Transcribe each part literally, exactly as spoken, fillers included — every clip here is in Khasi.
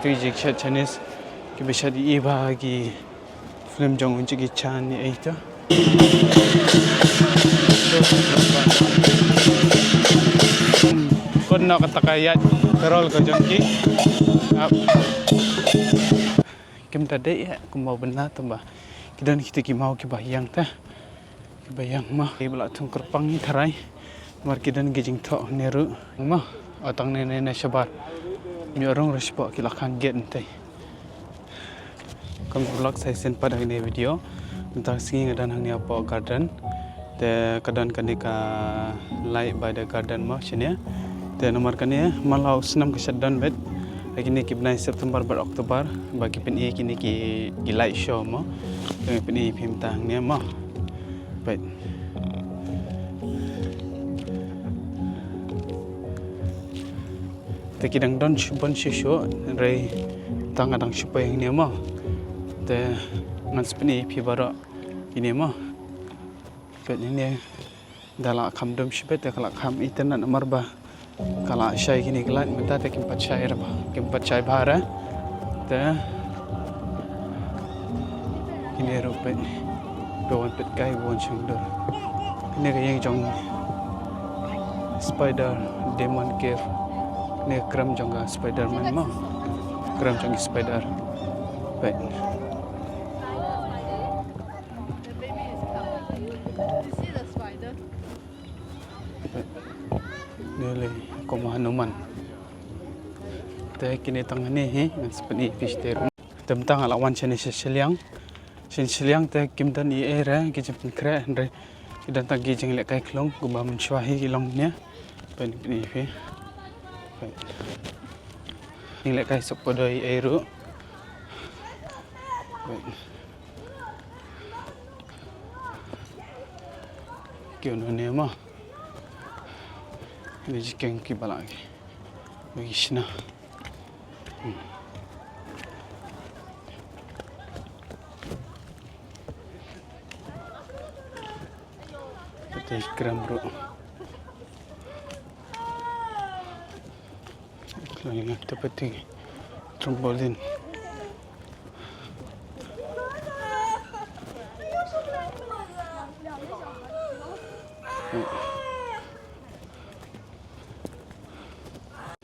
Ki jingshet Chinese kiba shet ïa i ba ki film jong u Jackie Chan ïa i to. Kot noh kata ka ïaid ka rol ka jong ki. Ap. Kim ta dei ïa kumba bynta tang ba ki don kita ki maw kiba ïeng te. Kiba ïeng ma kiba la thung kyrpang ïa tharai. Namar ki don ki jingthoh ne ruh ma. O tang ne ne ne shabar. Nyo rong ruh shapoh ki la khan gate nte. Kum vlog sa shisien pat ha kane video. Mynta sngi nga don hangne hapoh garden. Te ka don kane ka light by the garden mo shane. Te namar kane man la u snem ka shutdown beit. Ha kine ki bnai September bad October ba ki pyni kine ki, ki light show mo. Te pyni phim tang ne mo. Beit. Te ki dang don shu ban shu shu rei tang dang shu pei ne mo. Te ngan sa pyni phi baroh kine mo. Beit ne. Da la kham dum shibit da ka la kham internet namar ba ka la shai kine ki light mynta te kim pat shai ra ba kim pat shai bha ra. Te kine ruh peit ba wan peit kai ba wan shong dur. Kine ka ïing jong Spider Demon Cave. Kine krem jong ka Spider-Man mo. Krem jong ki spider. Peit. The baby is coming. You see the spider? Nele kum Hanuman. Te kine tang ne hi ngan sa pyni phi sha te ruh. Te mynta nga la wan shane sha shiliang. Sha shiliang te kim don ei ei re ki jingpynkhreh hynrei ki don tang ki jinglehkai khlung kumba mynshuwa hi ki long ne. Peit pyni phi. Peit. Jinglehkai sop padoh ei ei ruh. Peit. Ki un une mo. Ni jikeng ki bala ki. Bagi shna. Hmm. Pati kram bro. Khlong ïa nga te pati trampoline.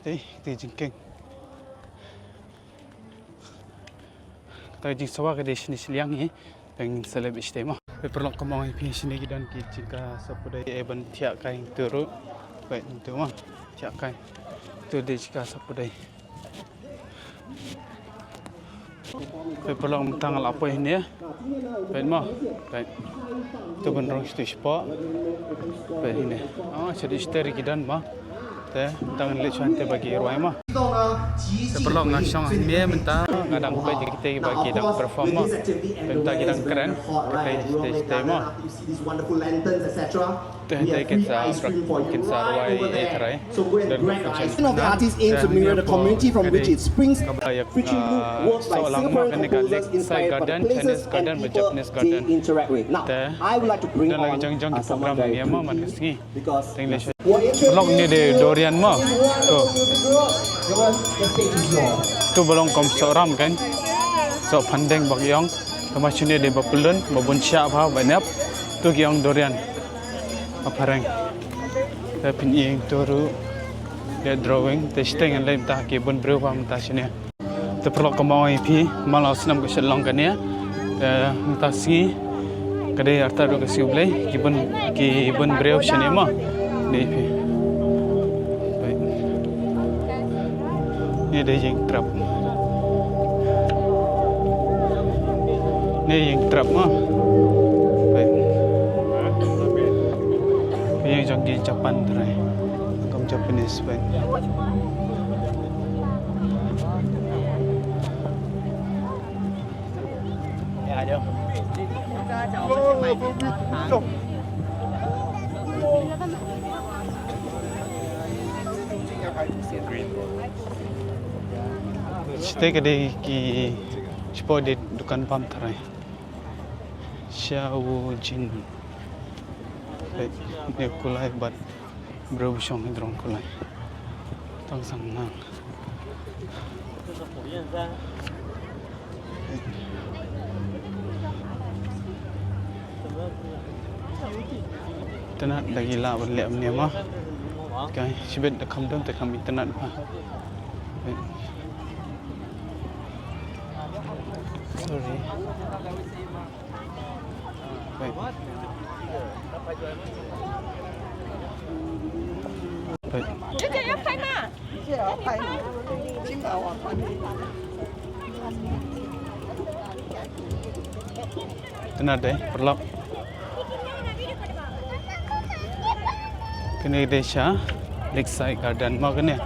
Te, te jingkeng. Kata ka jingsawa ka dei shane shiliang hi. Pynshai lep ïa shatei mo. Peit paralok, kumba ong ïa phi, shane ki don ki jingkha sop padoh, eh, ban thiah kai hangto ruh. Peit hangto mo, thiah kai. To dei jingkha sop padoh. Peit paralok, mynta nga la poi hangne. Peit mo, peit. To ban rung shato shapoh. Peit hangne. Ah, shato shato ki don mo. Te mynta ngan leit shuwa hangtei ba ki rwai mo. Te paralok, nga shong hangne mynta, nga dang peit ïa kitei ba ki dang perform mo. Mynta ki dang kren, kitei, kitei, kitei mo. Te hangtei kin sa, kin sa rwai ei ei tharai. One of the artists aims to mirror the community from which it springs. Featuring new works by Singaporean composers inspired by the places and people they interact with. Now, I would like to bring on Asama Jai. Because paralok, ne dei durian mo. To. To ba long kum sohram kan. Soh phandeng ba ki ong. Tangba shane dei ba pyllun, ba bun shah bha, ba nep. To ki ong durian. Ba phareng. Te phin ïeng to ruh. Dei drawing, te shatei ngan leit mynta ki bun briew bha mynta shane. Te paralok, kumba ong ïa phi, man la u snem ka shah long kane. Te mynta sngi ka dei artat ruh ka sngi U Blei, ki bun, ki bun briew shane mo. Dei phi. Peit. Ni dei ïing trap. Ni ïing trap mo. Peit. Ïing jong ki Japan trai. Kum Japanese peit. Shatei ka dei ki, shapoh dei dukan bam tharai. Xiaojin. Peit, ne kulai bad briew ba shong hynrong kulai. Tang sang nang. Itynnad da ki lah ban leh kumne mo. Ka shibit da kham dum te kham itynnad bha. Sorry. Wait. Wait. Itynnad de, paralok. Kane ka dei sha Lakeside Garden mo kane.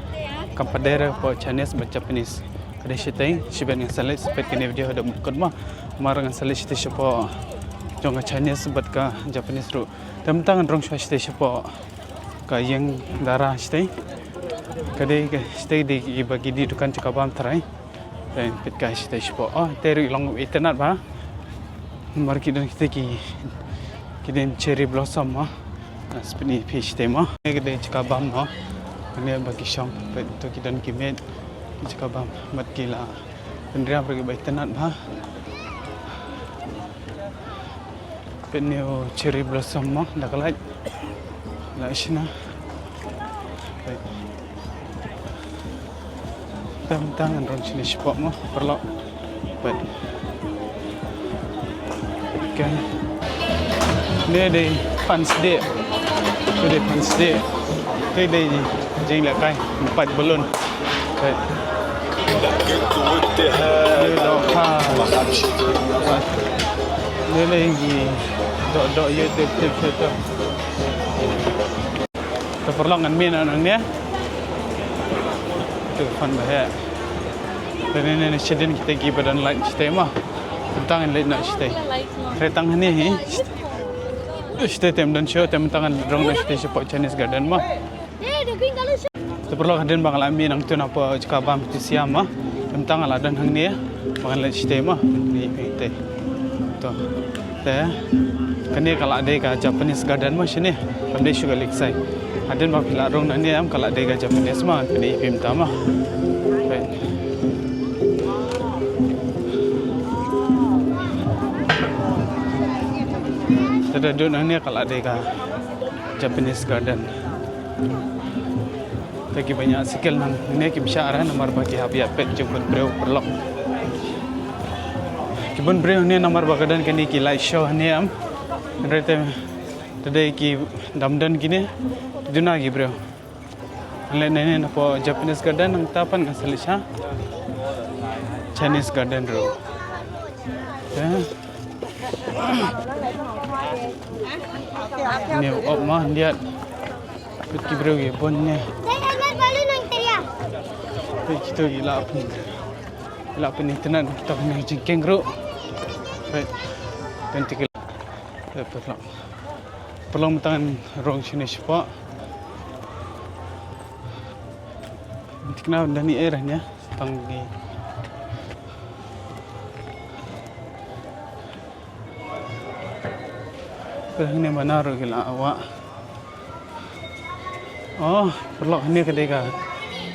Kam pat dei re hapoh Chinese bad Japanese. Ka dei shatei, shibit ngan sa leit, sa peit kane ka video haduh ba kut mo. Namar ngan sa leit shatei shapoh jong ka Chinese bad ka Japanese ruh. Te mynta ngan rung shuwa shatei shapoh ka ïing dara shatei. Ka dei ka shatei dei kiba ki die dukan jaka bam tharai. Te peit ka shatei shapoh. Oh, te ruh i long itynnad bha. Namar ki don kita ki, ki don cherry blossom mo. Ngan sa pyni ïa phi shatei mo. Kane ka dei jaka bam mo. Kane ba ki shong, peit to ki don ki miet. Ki jaka bam, bad ki la pynriam ruh kiba itynnad bha. Peit une u cherry blossom mo, da ka light. La shna. Peit. Te mynta ngan rung shane shapoh mo, paralok. Peit. Okay. Une dei phan sdieh. Une dei phan sdieh. Une dei jingïalehkai, pait balloon. Peit. Une dei dohkha. Une dei ki doh, doh ïeit tip tip shatei. Te paralok ngan mih noh nangne. Te phan ba heh. Te ne ne ne shadien kita kiba don light shatei mo. Mynta ngan leit noh shatei. Hynrei tang hangne hi. Shatei te ym don shuh, te mynta ngan rung noh shatei shapoh Chinese Garden mo. Te paralok hadien ba nga la mih nangtu napoh jaka bam shatei sha mo. Te mynta nga la don hangne. Ba ngan leit shatei mo. Ni phi te. To. Te kane ka la dei ka Japanese Garden mo shane. Kam dei shuh ka Lakeside. Hadien ba phi la rung nangne em ka la dei ka Japanese mo. Kane phi mynta mo. Peit. Te da dei nangne ka la dei ka Japanese Garden. Te kiba ñiah sikil nangne kim shah re namar ba ki hap ïa peit jingbun briew paralok. Ki bun briew hangne namar ba ka don kane ki light show hangne em. Hynrei te, te dei ki dam don kine, duna ki briew. Ngan leit nangne napoh Japanese Garden, nangta pat ngan sa leit sha Chinese Garden ruh. Te Une u op mo, hyndiat. Peit ki briew ki bun ne. Peit kito ki la pyn, la pynitynnad kito ki jingkieng ruh. Peit. Don te ki la. Peit, peit lang. Paralok mynta ngan rung shane shapoh. Mynta kane don ei ei re ne. Tang ki. Te hangne bana ruh ki la wah. Oh, paralok, hangne ka dei ka,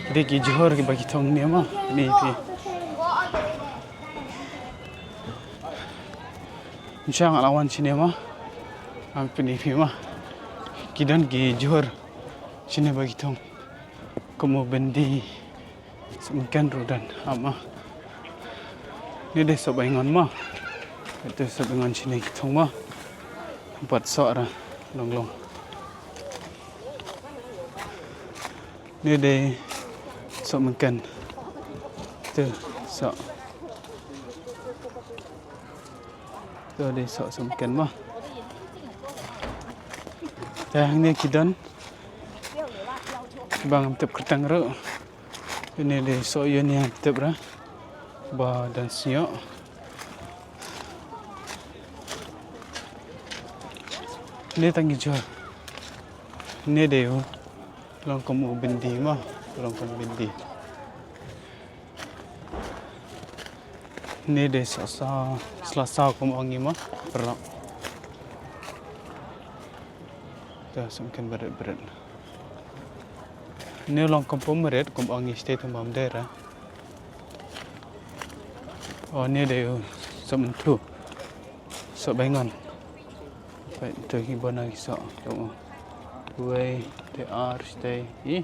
ka dei ki jhur kiba ki thung hangne mo. Ni phi. Ngi shah nga la wan shane mo. Am pyni phi mo. Ki don ki jhur shane ba ki thung. Kum u byndi. Sohmynken ruh don, ama. Ni dei soh baingon mo. Ito soh baingon shane ki thung mo. Pat soh ra long long. Ni dei sohmynken. Ito soh. Ito dei soh sohmynken mo. Te hangne ki don. Ba ngam tip kyrteng ruh. Ine dei soh ïa ine ngam tip re. Ba don sngew. Ine tang ki jhur. Ine dei u long kum u byndi mo. Long kum u byndi. Ine dei soh saw, sla saw kum ong ngi mo. Paralok. Te sohmynken bret bret. Ine long kum pom ret kum ong ngi shatei te bam dei re. Oh, ni dei u soh mynthlu. Soh baingon. Peit, to ki bona ki soh. To. Wei, te ar, te i.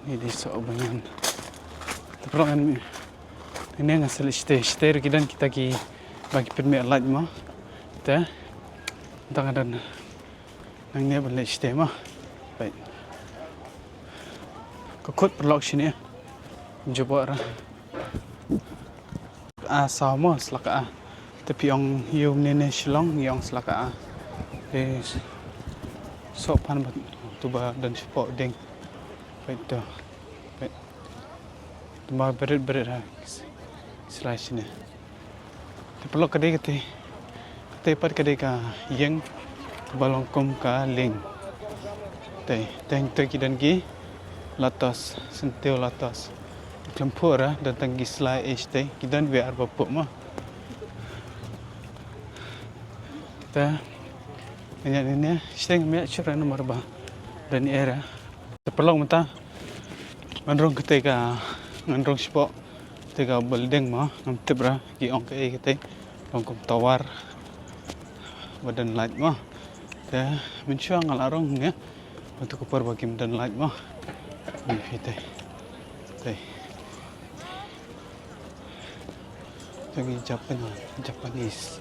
Ni dei soh baingon. Te paralok ngan, ne ngan sa leit shatei, shatei ruh ki don kita kiba ki pynmih light mo. Te. Tang don. Nangne ban leit shatei mo. Peit. Ka kut paralok shane. Jubor. A saw mo slaka a. Te phi ong ïa une ne Shillong, ngi ong slaka a. Te soh pan ba tu ba don shapoh dieng. Peit to. Peit. Te ma beret beret ha. Slai shane. Te paralok ka dei katei. Katei pat ka dei ka ïing kaba long kum ka lieng. Te, te, te ki don ki lotus, syntiew lotus. Khlem phuh ra, don tang ki slai ei shatei, ki don wei ar ba phuh mo. Te, ïa ne ne, shatei ngam ïa shuh re namar ba don ei ra. Te paralok mynta ngan rung katei ka, ngan rung shapoh katei ka building mo, ngam tip ra ki ong kaei katei, long kum tower ba don light mo. Te mynshuwa nga la rung ne, mynta ka por ba kim don light mo. Ni phi te. Te. Lagi Japan, Japanese.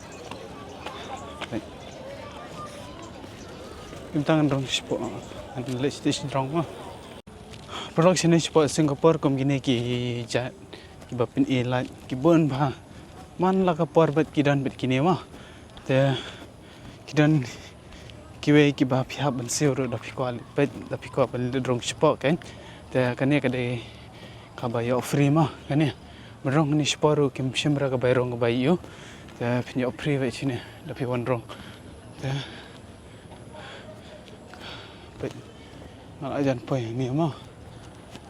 Right. Kim tang ngan rung shapoh, ngan leit shatei sha jrong mo. Paralok shane shapoh Singapore kum kine ki jait kiba pyni light ki bun bha. Man la ka por bad ki don bad kine mo. Te ki don kiwei kiba phi hap ban siew ruh da phi kwah leit peit, da phi kwah ban leit rung shapoh kan. Te kane ka dei kaba ïoh free mo kane. Ban rung kane shapoh ruh kim shim ra ka bai rung ka bai ïew. Te phin ïoh free beit shane da phi wan rung. Te peit nga la jan poi hangne mo.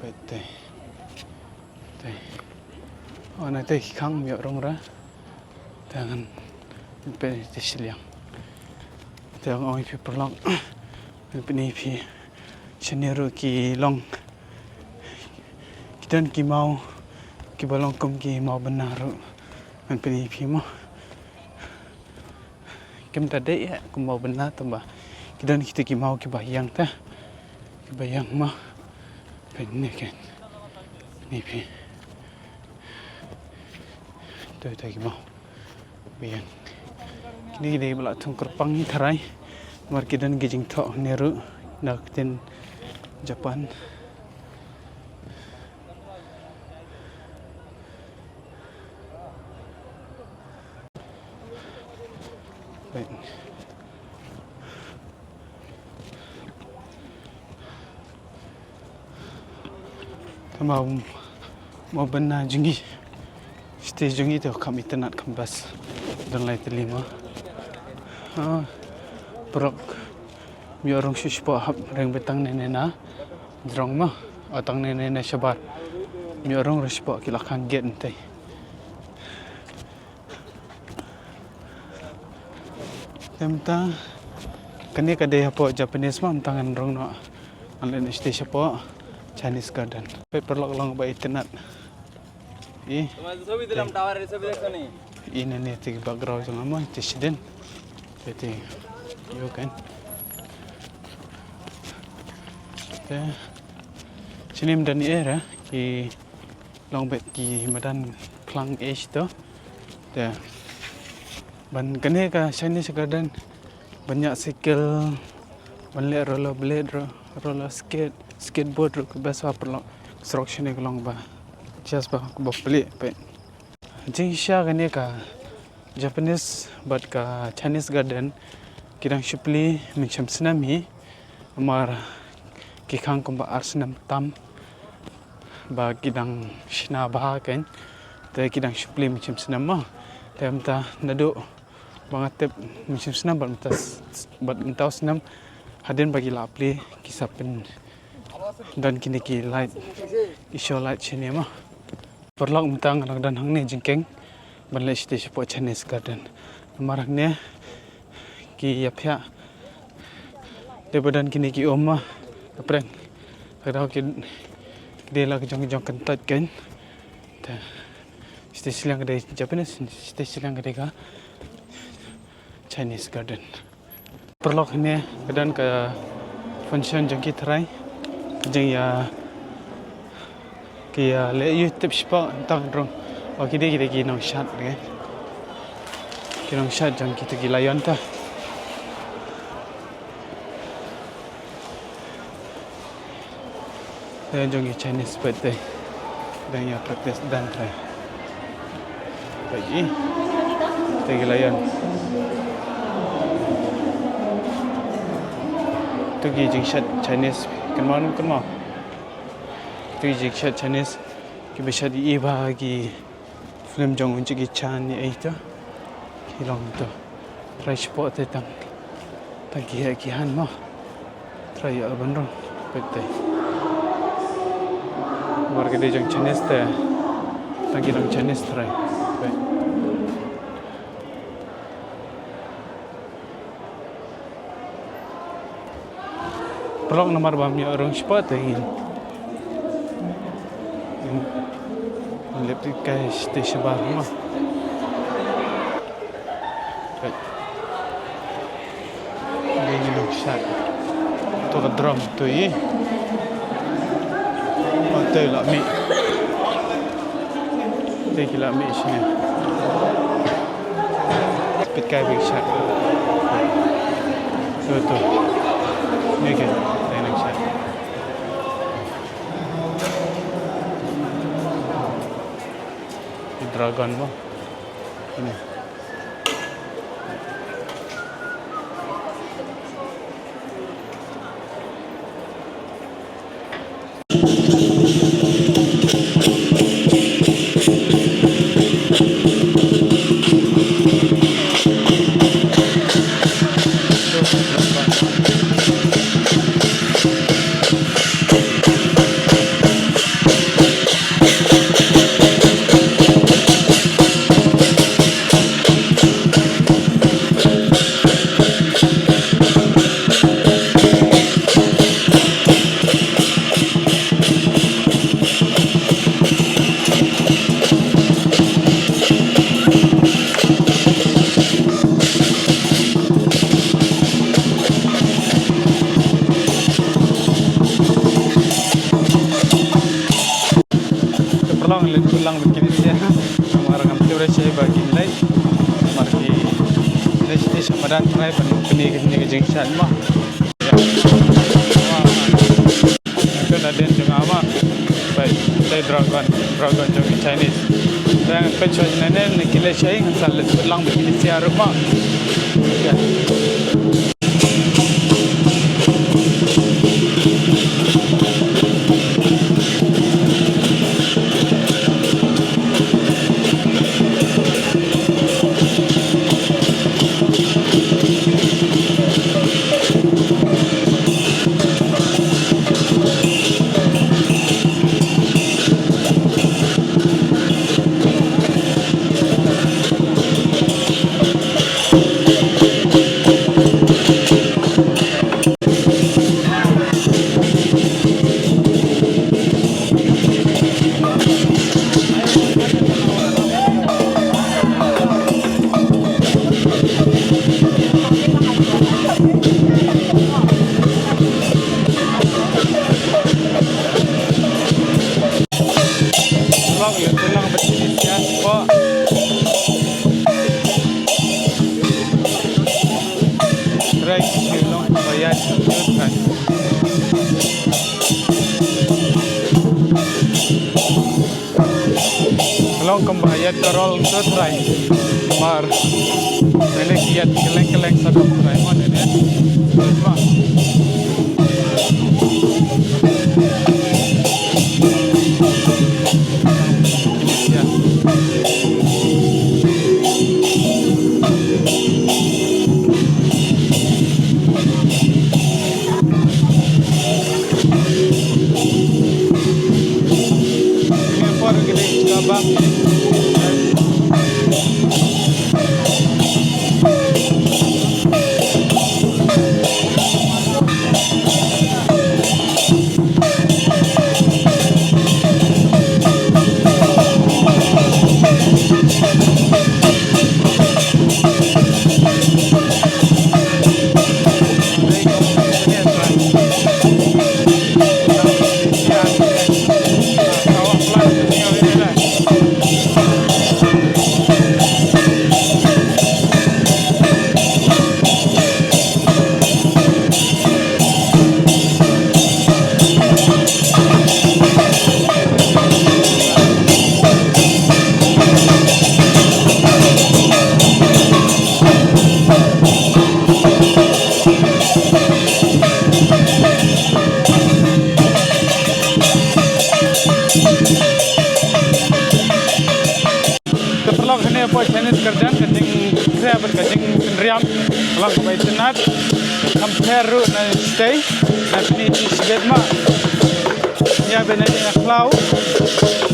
Peit te. Te. Oh, na te ki khang ym ïoh rung ra. Te ngan peit te shiliang. Te ngan ong ïa phi paralok. Ngan pyni ïa phi. Shane ruh ki long. Ki don ki maw kiba long kum ki maw bynna ruh. Ngan pyni ïa phi mo. Kim ta dei ïa kum maw bynna tang ba ki don kita ki maw kiba ïang ta. Kiba ïang mo. Peit ne kan. Ni phi. To ta ki maw. Ba ïang. Kine ki dei ba la thung kyrpang tharai. Namar ki don ki jingthoh ne ruh na ka ktien Japan. Peit. Te maw, maw bynna jong ngi. Shatei jong ngi te kham itynnad kham best. Don lai tylli mo. Ah, paralok. Ym ïoh rung shuh shapoh hap ring beit tang ne ne na jrong mo. O tang ne ne na shabar. Ym ïoh rung ruh shapoh ki la khang gate mynta. Te mynta kane ka dei hapoh Japanese mo, mynta ngan rung noh. Ngan leit noh shatei shapoh Chinese Garden. Peit paralok, long ba itynnad. I. তোমার ছবি দিলাম, টাওয়ারের ছবি দেখছো নি? I ne ne te ki background jong nga mo, te shadien. Te te ïoh kan. Te shane ym don ei ra, ki long beit ki madan phlang ei to. Te ban kane ka Chinese Garden ban ñiah cycle, ban leh roller blade ruh, roller skate, skateboard ruh ka best bha paralok. Surok shane ka long ba just ba, ba plie peit. Jingshisha kane ka Japanese bad ka Chinese Garden ki dang shu plie mynshem snem hi. Namar ki khang kumba ar snem tam ba ki dang shna bha kan. Te ki dang shu plie mynshem snem mo. Te mynta naduh ba nga tip mynshem snem bad mynta s-, bad mynta u snem hadien ba ki la plie ki sa pyndon kine ki light, ki show light shane mo. Paralok, mynta nga dang don hangne jingkieng ban leit shatei shapoh Chinese Garden. Namar hangne ki ïaphiah dei ba don kine ki um ma, ka pyrshang. Ka daw ki, ki dei la ki jong, ki jong kyntait kan. Shatei shiliang ka dei Japanese, shatei shiliang ka dei ka Chinese Garden. Paralok, hangne ka don ka function jong ki trai. Jingïa, ki ïa leh ïa u tip shapoh tang rung. O, ki dei, ki dei ki nongshad, okay. Ki nongshad jong kita ki lion ta. Te jong ki Chinese pat te. Dang ïa practice dance trai. Peit i. Te ki lion. Tu ki jingshad Chinese. Kynmaw, kynmaw. Tu ki jingshad Chinese. Kiba shad ïa i ba ki film jong u Jackie Chan ïa i to. Ki long to. Trai shapoh te tang. Tang ki heh ki han mo. Trai ïa ban rung. Peit te. Namar ka dei jong Chinese te. Tang ki long Chinese trai. Peit. Paralok, namar ba ym ïoh rung shapoh te ngin, ngin leh peit kai shatei shabar mo. Peit. Dei ki nongshad. To ka drum to i. O, te la mih. Te ki la mih shane. Peit kai ba ki shad. To, to. Ni ke, dei nongshad. Ki dragon mo. Ni. Te paralok, leit kut lang bad ki Indonesia. Namar ngam tip re shai ba kin leit. Namar ki leit shatei sha madan trai ban pyni kane ka jingshad mo. Ka na dien jong nga mo. Peit, te dragon, dragon jong ki Chinese. Te ngan peit shuwa nangne, ne ki leit shai, ngan sa leit kut lang bad ki Indonesia ruh mo. Long ïa ka long ba ki sia spah. Trai ki shu long ba ïaid shu trai. Long kumba ïaid ka rol shu trai. Mar. Nane ki ïaid kylleng kylleng sa dok trai mo nane. Ba. Kyrdan ka jingkhreh bad ka jingpynriam ka long kaba itynnad. Kham pher ruh na shatei na pynïaid shibit ma. Ïa bynta ïa khlaw.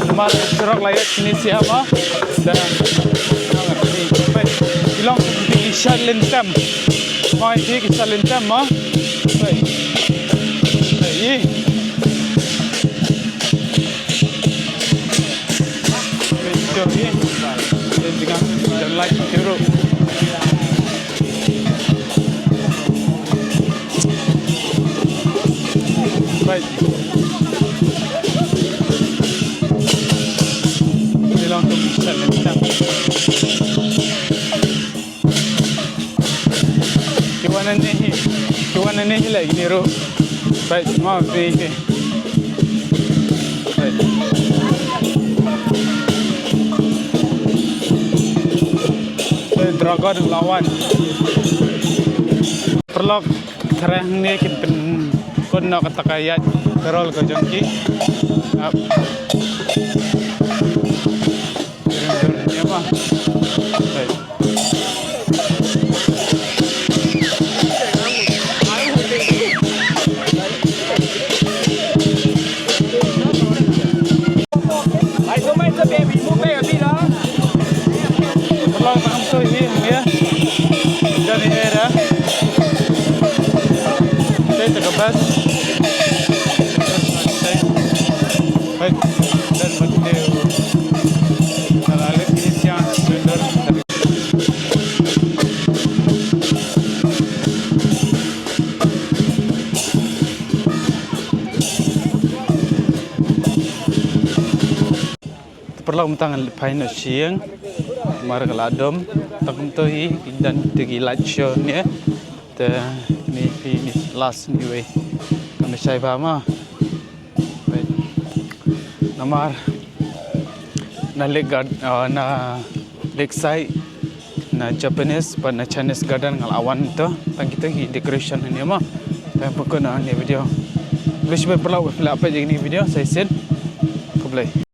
Namar surok la ïaid kine sia ma. Da. Ki long ki shad lyntem. Ki shad lyntem ma. Peit. Peit. Right. Ki wan nangne hi, ki wan nangne hi leh kine ruh. Peit, ma phi phi. Peit. Peit, dragon la wan. Paralok, tharai hangne kin pynkut noh kata ka ïaid karol ka jong ki. Ap. Dur, dur, ïa ma. Peit. Paralok, tang to hi hangne. Jani era. Tei ta ka bas. Peit, dan mat leu. Tara lek ni siang, sundar. Te paralok, mynta ngan leit phai noh sha ïing. Namar ka la dom. Tang kumto hi, ki don te ki light show ne. Te ni phi ni last ni wei. Kam shai bha ma. Peit. Namar na Lake Gard-, ah, na Lakeside, na Japanese bad na Chinese Garden nga la wan to. Tang kito ki decoration hangne ma. Tang pynkup noh hangne video. Khublei shibun paralok ba phi la peit ïa kane ka video. Sa shisien. Khublei.